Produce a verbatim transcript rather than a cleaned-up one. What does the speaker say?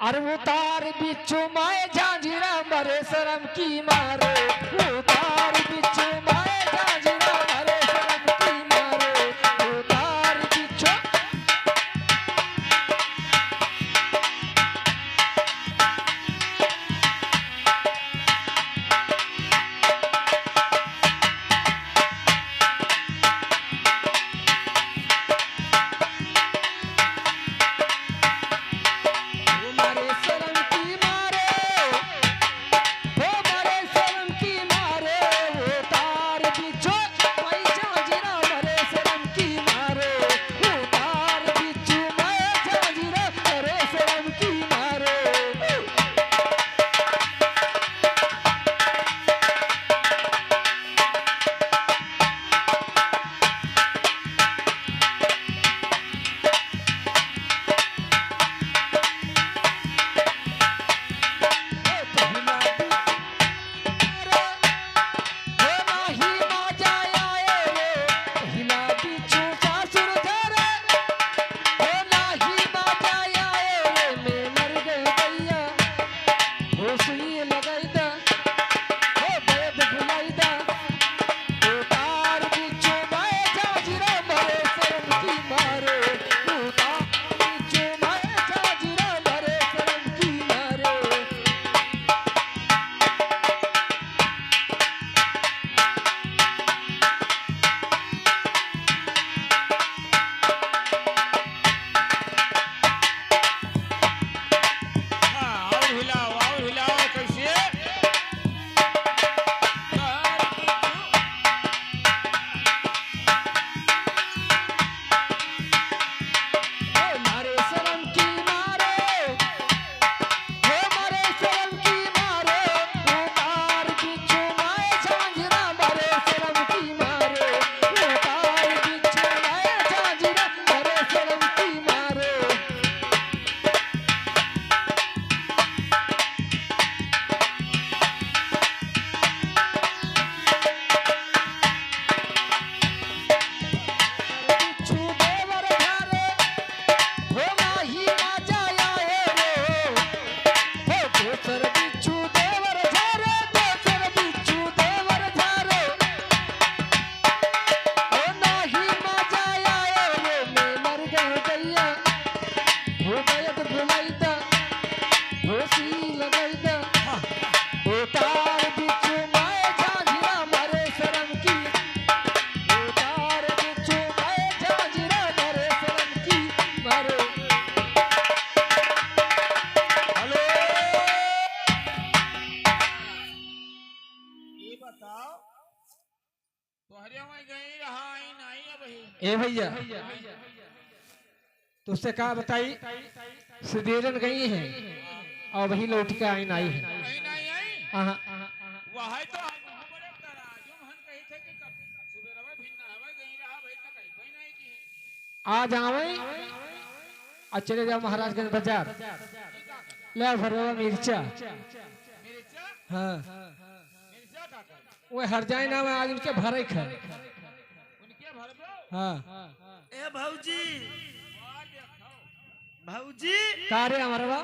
अरे उतार बिच्छू माय झांझरा मरे शर्म की मारे, उतार बिच्छू माय झांझरा मरे शर्म की मारे, उतार बिच्छू। हाँ, और हिलाओ, और हिलाओ, कैसे? हेलो, ये बताओ, तोहरे वहीं गई रहा, आई नाई अब ही। ए भैया, तुझसे का बताई, सुबेरन गई है और वही लौट के आई नाई है। आई नाई आई? हाँ। वह तो हम बड़े तराजू हम कही थे कि कब सुबेरवा भी ना आवे, गई रहा भाई, तो कहीं कोई नहीं की। आज आवे और चले जाओ महाराजगंज बाजार, ले आओ भरवा मिर्चा। मिर्चा? हाँ। मिर्चा का कर? वो हर जाए ना, मैं आज उनके भरे खाए। उनके भर दो। हाँ। ए भौजी, भौजी। का रे अमरवा?